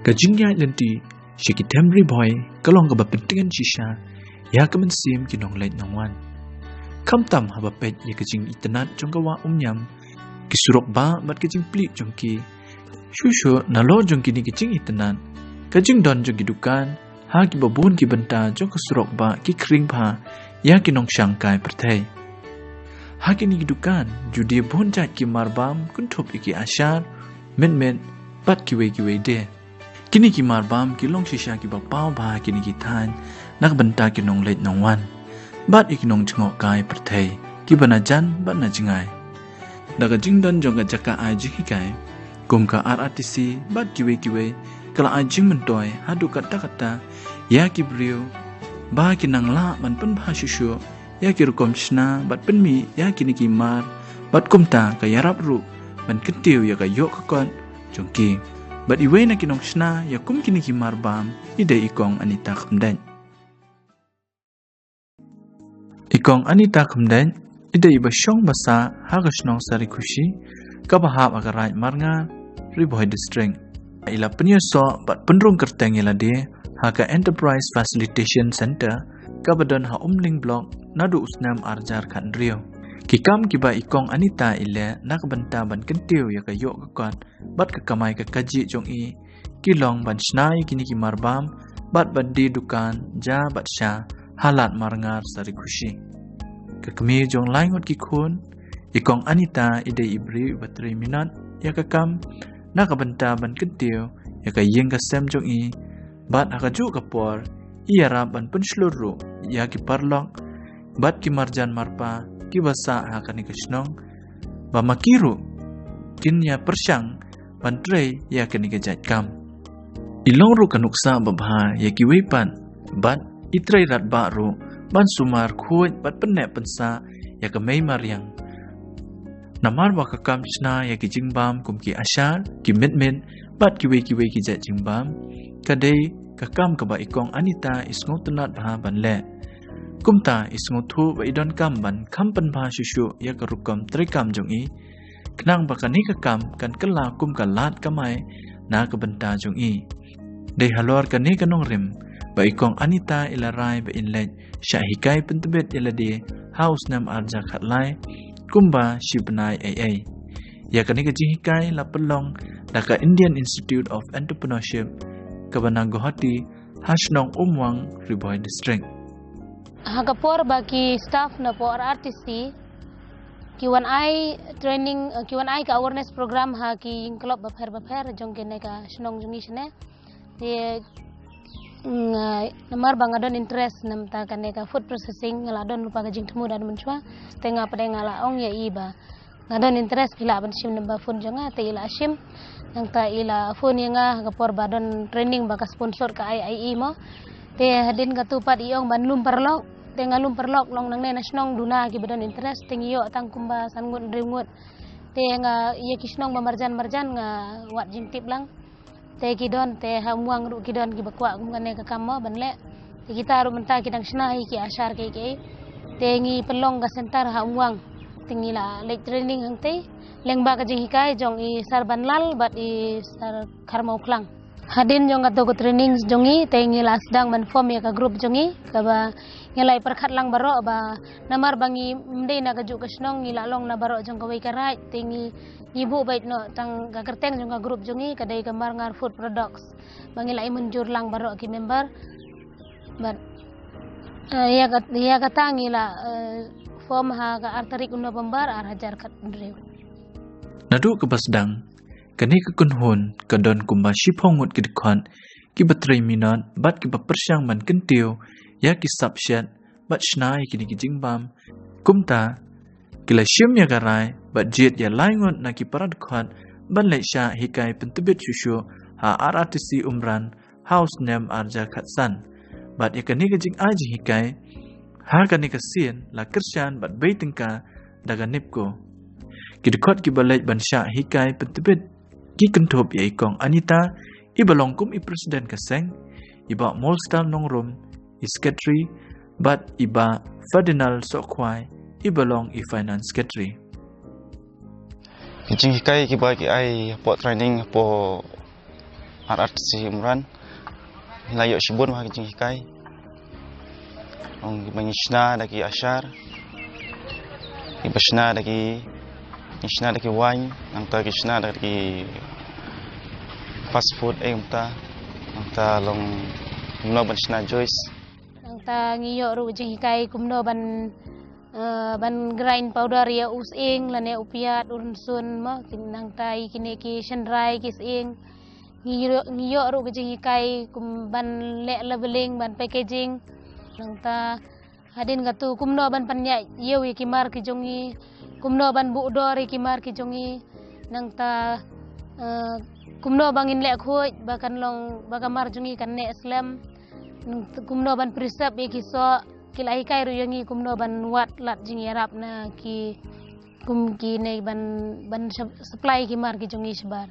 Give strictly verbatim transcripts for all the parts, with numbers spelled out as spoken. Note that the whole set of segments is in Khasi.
Ka jingïaid lynti sha ki them Ri Bhoi ka long kaba pyntngen shisha ïa ka mynsiem ki nongleit nongwan. Khamtam haba peit ïa ka jingitynnad jong ka wah Umïam, ki surok bah bad ka jingplie jong ki, shuh shuh nalor jong kine ki jingitynnad, ka jingdon jong ki dukan ha kiba bun ki bynta jong ka surok bah ki khring bha ïa ki nongshang kai pyrthei. Ha kine ki dukan ju die bun jait ki marbam kynthup ïa ki ashar, mitmit bad kiwei kiwei de. Kine ki marbam ki long shisha kiba paw bha ha kine ki thaiñ na ka bynta ki nongleit nongwan bad ïa ki nongjngoh kai pyrthei kiba na jan bad na jngai. Da ka jingdon jong ka jaka ai jinghikai kum ka R R T C bad kiwei kiwei, ka la ai jingmyntoi haduh katta katta ïa ki briew ba ki nang lah ban pynbha shuh shuh ïa ki rukom shna bad pynmih ïa kine ki mar, bad kumta ka ïarap ruh ban kyntiew ïa ka ïoh ka kot jong ki. Bad iwei na ki nongshna ïa kum kine ki marbam i dei i Kong Anita Khymdeit. I Kong Anita Khymdeit i dei iba shong ba sah ha ka shnong Sarikhushi, kaba hap ha ka raid Marngar, Ri Bhoi District. I la pynïasoh bad pynrung kyrteng ïa lade ha ka Enterprise Facilitation Center kaba don ha Umling Block naduh u snem ar hajar khathynriew. Ki kam kiba i Kong Anita i leh na ka bynta ban kyntiew ïa ka ïoh ka kot bad ka kamai ka kajih jong i ki long ban shna ïa kine ki marbam bad ban die dukan ja bad sha ha Lad Marngar, Sarikhushi. Ka kmie jong lai ngut ki khun, i Kong Anita i dei i briew iba trei minot ïa ka kam na ka bynta ban kyntiew ïa ka ïing ka sem jong i, bad ha kajuh ka por i ïarap ban pynshlur ruh ïa ki paralok bad ki marjan marpa kiba sah ha kane ka shnong, ba ma ki ruh kin ïa pyrshang ban trei ïa kane ka jait kam. I long ruh ka nuksa babha ïa kiwei pat bad i trei radbah ruh ban sumar khuid bad pynneh pynsah ïa ka mei mariang. Namar ba ka kam shna ïa ki jingbam kum ki ashar, ki mitmit bad kiwei kiwei ki jait jingbam, ka dei ka kam kaba i Kong Anita i sngewtynnad bha ban leh. Kumta i sngewthuh ba i donkam ban kham pynbha shuh shuh ïa ka rukom treikam jong i, khnang ba kane ka kam kan kylla kum ka lad kamai na ka bynta jong i. Dei halor kane ka nongrim ba i Kong Anita i la rai ba in leit shah hikai pyntbit ïa lade ha u snem ar hajar khatlai kumba shi bnai ei ei. Ïa kane ka jinghikai la pynlong da ka Indian Institute of Entrepreneurship kaba na Guwahati ha shnong Umwang, Ri Bhoi District. Ha ka por ba ki staff na por R R T C ki wan ai training, eh, ki wan ai ka awareness program ha ki ïing club bapher bapher jong kane ka shnong jong ngi shane. Te, mm, eh, namar ba nga don interest namar ta kane ka food processing, nga la don lypa ka jingthmu da mynshwa. Te nga pat nga la ong ïa i ba nga don interest, phi lah ban shim number phone jong nga. Te i la shim. Nangta i la phone ïa nga ha ka por ba don training ba ka sponsor ka I I E mo. Te hadien katu pat i ong ban lum paralok. Te nga lum paralok, long nangne na shnong duna kiba don interest, te ngi ïoh tang kumba san ngut hynriew ngut. Te nga ïa ki shnong ba marjan marjan nga wad jingtip lang. Te ki don, te ha Umwang ruh ki don kiba kwah kum kane ka kam mo ban leh. Te kita ruh mynta ki dang shna hi ki ashar ki ki. Te ngi pynlong ka center ha Umwang. Te ngi la leit training hangtei lyngba ka jinghikai jong i Sir Banlal bad i Sir Kharmaw Klang. Hadien jong kato ka training jong ngi te ngi la sdang ban form ïa ka group jong ngi, kaba ngi la ïa pyrkhat lang baroh ba namar ba ngim dei na kajuh ka shnong, ngi la long na baroh jong kawei ka raid, te ngi ngi buh beit noh tang ka kyrteng jong ka group jong ngi ka dei ka Marngar Food Products. Ba ngi la ïa mynjur lang baroh ki member. Bad, eh, ïa ka, ïa kata ngi la, eh, form ha ka ar tarik u November ar hajar khathynriew. Naduh kaba sdang kane ka kynhun ka don kumba shiphew ngut ki dkhot kiba trei minot bad kiba pyrshang ban kyntiew ïa ki sap shet bad shna ïa kine ki jingbam. Kumta ki la shim ïa ka rai bad jied ïa lai ngut na ki para dkhot ban leit shah hikai pyntbit shuh shuh ha R R T C Umran ha u snem ar hajar khatsan. Bad ïa kane ka jingai jinghikai ha kane ka sien la kyrshan bad bei tyngka da ka NEEPCO. Ki dkhot kiba leit ban shah hikai pyntbit ki kynthup ïa i Kong Anita, iba long kum i president ka seng, i Bah Molstar Nongrum, i secretary, bad i Bah Ferdinand Sohkhwai, iba long i finance secretary. Ki jinghikai kiba ki ai hapoh training, hapoh R R T C Umran. Ngi la ïoh shibun bha ki jinghikai. Ong kiba ngi shna da ki ashar, kiba shna da ki, ngi shna da ki wine, nangta ki shna da ki fast food, eh, kumta. Nangta long kumno ban shna juice. Nangta ngi ïoh ruh jinghikai kumno ban, eh, ban grind powder ïa u sying lane u piat, u rynsun mo, kin-, nangta ïa kine ki shynrai ki sying. Ngi ïoh, ngi ïoh ruh ka jinghikai kum ban leh labeling, ban packaging. Nangta hadien katu kumno ban pynïaid ïew ïa ki mar ki jong ngi, kumno ban buh dor ïa ki mar ki jong ngi. Nangta, eh, kumno ba ngin leh khuid ba kan long, ba ka mar jong ngi kan neh slem. Nangta kumno ban preserve ïa ki soh, ki la hikai ruh ïa ngi kumno ban wad lad jingïarap na ki, kum kine ban, ban sup-, supply ki mar ki jong ngi shabar.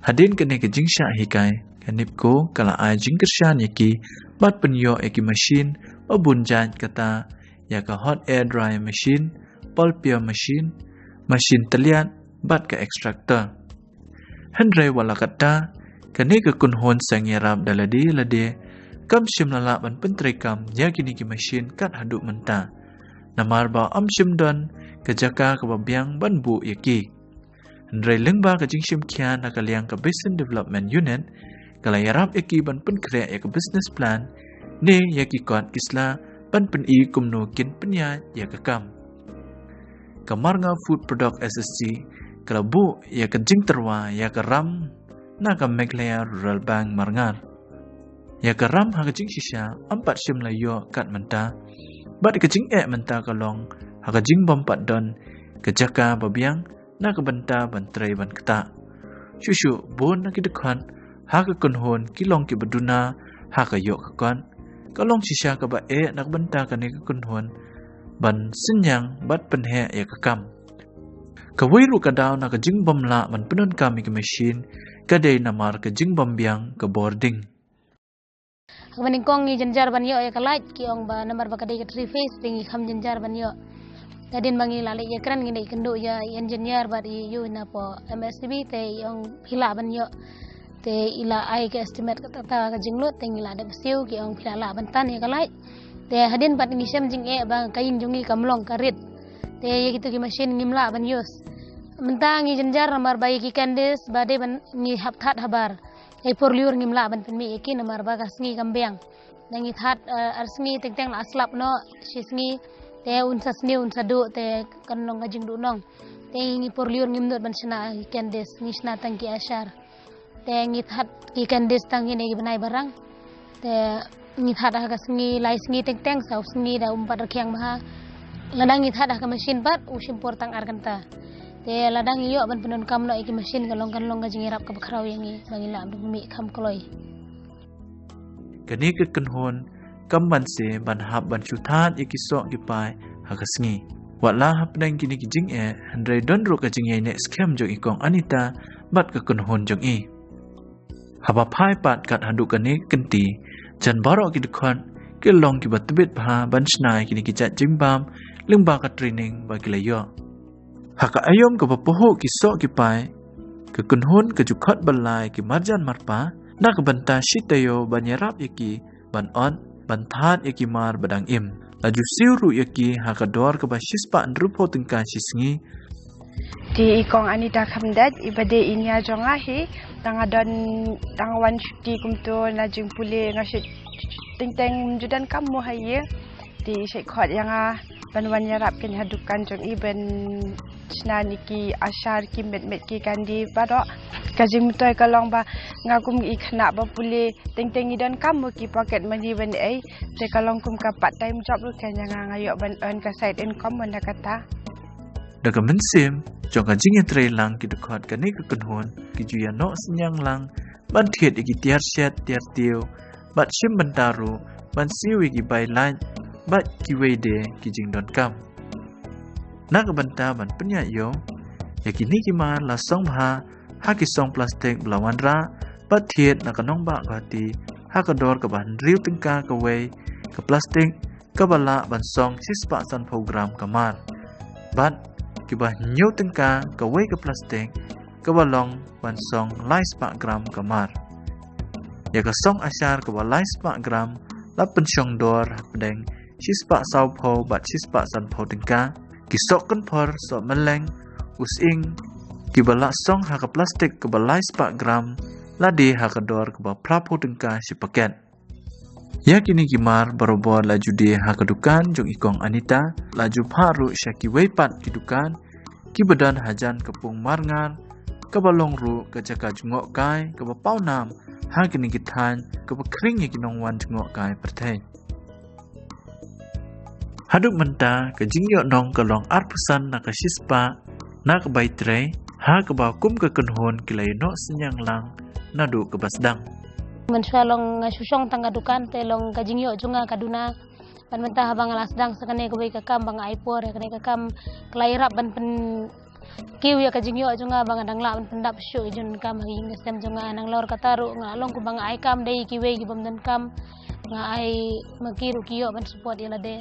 Hadien kane ka jingshah hikai, ka NEEPCO ka la ai jingkyrshan ïa ki bad pynïoh ïa ki machine ba bun jait, kata ïa ka hot air dryer machine, pulpier machine, machine tylliat bad ka extractor. Hynrei wat la katta, kane ka kynhun seng ïarap da lade lade kam shym la lah ban pyntreikam ïa kine ki machine kat haduh mynta, namar ba ym shym don ka jaka kaba biang ban buh ïa ki. Hynrei lyngba ka jingshim khia na ka liang ka Basin Development Unit, ka la ïarap ïa ki ban pynkhreh ïa ka business plan ne ïa ki kot ki sla ban pyni kumno kin pynïaid ïa ka kam. Ka Marngar Food Product S S C ka la buh ïa ka jingtyrwa ïa ka ram na ka Meghalaya Rural Bank Marngar. Ïa ka ram ha ka jingshisha ym pat shym la ïoh kat mynta. Bad ka jingeh mynta ka long ha ka jingbym pat don ka jaka ba biang na ka bynta ban trei ban ktah. Shuh shuh bun na ki dkhot ha ka kynhun ki long kiba duna ha ka ïoh ka kot. Ka long shisha kaba eh na ka bynta kane ka kynhun ban synñiang bad pynheh ïa ka kam. Kawei ruh ka daw na ka jingbym lah ban pyndonkam ïa ki machine ka dei namar ka jingbym biang ka bording. Ha kaba nyngkong ngi jynjar ban ïoh ïa ka light, ki ong ba namar ba ka dei ka three phase te ngi kham jynjar ban ïoh. Hadien ba ngi la leit ïakren, ngi leit kynduh ïa engineer bad ïa u napoh M S D B te i ong phi lah ban ïoh. Te i la ai ka estimate kata ka jinglut, te ngi la dep siew, ki ong phi lah lah ban tan ïa ka light. Te hadien pat ngi shem jingeh ba ka ïing jong ngi kam long ka rit. Te ïa kitu ki machine ngim lah ban use. Mynta ngi jynjar namar ba ïa ki candies ba dei ban ngi hap thad habar. Ïa i por lyiur ngim lah ban pynmih ïa ki namar ba ka sngi kam biang. Nang ngi thad, eh, ar sngi teng teng la slap noh, shi sngi te un sa sniew un sa duh te kan long ka jingduh nong. Te ngi por lyiur ngim nud ban shna ki candies, ngi shna tang ki ashar. Te ngi thad ki candies tang kine ki bnai ba rang. Te ngi thad ha ka sngi, lai sngi teng teng, saw sngi da um pat rkhiang bha. Lada ngi thad ha ka machine pat u shim por tang ar kynta. Te lada ngi ïoh ban pyndonkam noh ïa ki machine ka long, kan long ka jingïarap kaba khraw ïa ngi ba ngin lah ban pynmih kham kloi. Kane ka kynhun kam banse ban hap ban shu thad ïa ki soh ki pai ha ka sngi. Wat la hapdeng kine ki jingeh, hynrei don ruh ka jingïaineh skhem jong i Kong Anita bad ka kynhun jong i. Haba phai pat kat haduh kane ka kynti, jan baroh ki dkhot ki long kiba tbit bha ban shna ïa kine ki jait jingbam lyngba ka training ba ki la ïoh. Ha ka aïom kaba pahuh ki soh ki pai, ka kynhun ka ju khot bylla ïa ki marjan marpa na ka bynta shi taïew ban ïarap ïa ki ban ot, ban thad ïa ki mar ba dang im. La ju siew ruh ïa ki ha ka dor kaba shispah hynriewphew tyngka shi sngi. Te i Kong Anita Khamdait, iba dei i nia jong nga hi, tang nga don, tang nga wan shuti kumto na jingpule, nga shait teng teng, ym ju donkam mo ha ïing. Te i shait khot ïa nga ban wan ïarap kane ha dukan jong i ban shna ïa ki ashar, ki met met, ki candy baroh. Ka jingmyntoi ka long ba nga kum i khynnah ba pule, teng teng ngi donkam mo ki pocket money ban ei. Te ka long kum ka part time job ruh kan ïa nga, nga ïoh ban earn ka side income mo na kata. Da ka mynsiem jong ka jingïatreilang ki dkhot kane ka kynhun, ki ju ïanoh synñiang lang ban thied ïa ki tiar shet tiar tiew bad shim bynta ruh ban siew ïa ki bai light bad kiwei de ki jingdonkam. Na ka bynta ban pynïaid ïew, ïa kine ki mar la song bha ha ki song plastik ba la wanrah bad thied na ka nongbah Guwahati ha ka dor kaba hynriew tyngka kawei ka plastik kaba lah ban song shispah sanphew gram ka mar. Bad kiba hynñiew tyngka kawei ka plastik kaba long ban song laispah gram ka mar. ïa ka song ashar kaba lai spah gram la pynshong dor hapdeng shi spah saw phew bad shi spah san phew tyngka. Ki soh kynphor, soh mylleng, u sying kiba la song ha ka plastik kaba lai spah gram la die ha ka dor kaba phra phew tyngka shi paket. Ïa kine ki mar barabor la ju die ha ka dukan jong i kong Anita, la ju phah ruh sha kiwei pat ki dukan kiba don hajan ka pung marngar, kaba long ruh ka jaka jngohkai kaba pawnam ha kine ki thaiñ kaba khring ïa ki nongwan jngohkai pyrthei. Haduh mynta ka jingïoh nong ka long arphew san na ka shi spah na ka bai trei, ha kaba kum ka kynhun ki la ïoh synñiang lang naduh kaba sdang. Mynshuwa long nga shu shong tang ka dukan, te long ka jingïoh jong nga ka duna. Ban mynta haba nga la sdang sa kane kawei ka kam ba nga ai por ïa kane ka kam, ka la ïarap ban pyn kiew ïa ka jingïoh jong nga ba nga dang lah ban pyndap shuh ïa ka jingdonkam ha ka ïing ka sem jong nga. Nalor kata ruh nga long kumba nga ai kam da ïa kiwei ki bym donkam, nga ai ma ki ruh ki ïoh ban support ïa lade.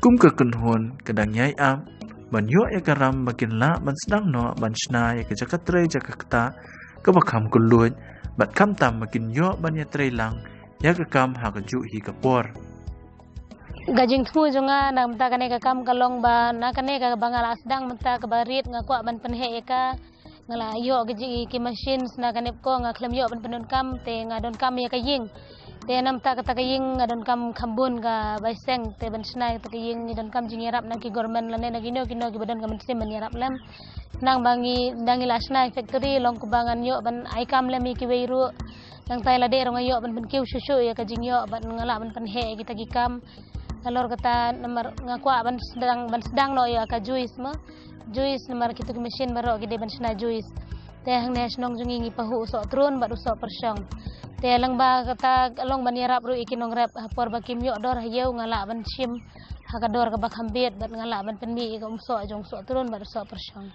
Kum ka kynhun ka dang ïai ap ban ïoh ïa ka ram ba kin lah ban sdang noh ban shna ïa ka jaka trei jaka ktah kaba kham kylluid, bad khamtam ba kin ïoh ban ïatrei lang ïa ka kam ha kajuh hi ka por. Ka jingthmu jong nga na mynta kane ka kam ka long ba na kane kaba nga la sdang mynta kaba rit nga kwah ban pynheh ïa ka. Nga la ïoh ki ji, ki machines na ka NEEPCO, nga khlem ïoh ban pyndonkam, te nga donkam ïa ka ïing. Te na mynta kata ka ïing nga donkam kham bun ka bai seng, te ban shna ïa kata ka ïing ngi donkam jingïarap na ki government lane na kino kino kiba don ka mynsiem ban ïarap lem. Khnang ba ngi, da ngi la shna ïa factory, long kumba ngan ïoh ban ai kam lem ïa kiwei ruh. Nangta ïa lade ruh nga ïoh ban pynkiew shuh shuh ïa ka jingïoh bad nga lah ban pynheh ïa kita ki kam. Nalor kata namar nga kwah ban sdang, ban sdang noh ïa ka juice mo. Juice namar kito ki machine baroh ki dei ban shna juice. Te hangne ha shnong jong ngi ngi pahuh u soh trun bad u soh pyrshong. Te lyngba kata ka long ban ïarap ruh ïa ki nongrep ha por ba kim ïoh dor ha ïew nga lah ban shim ha ka dor kaba kham biang bad nga lah ban pynmih ïa ka umsoh jong u soh trun bad u soh pyrshong.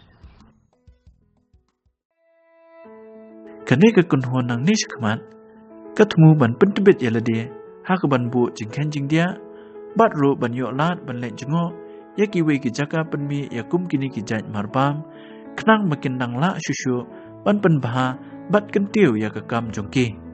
Kane ka kynhun nangne shakhmat ka thmu ban pyntbit ïa lade ha ka ban buh jingkheiñ jingdiah bad ruh ban ïoh lad ban leit jngoh ïa kiwei ki jaka pynmih ïa kum kine ki jait marbam, khnang ba kin nang lah shuh shuh ban pynbha bad kyntiew ïa ka kam jong ki.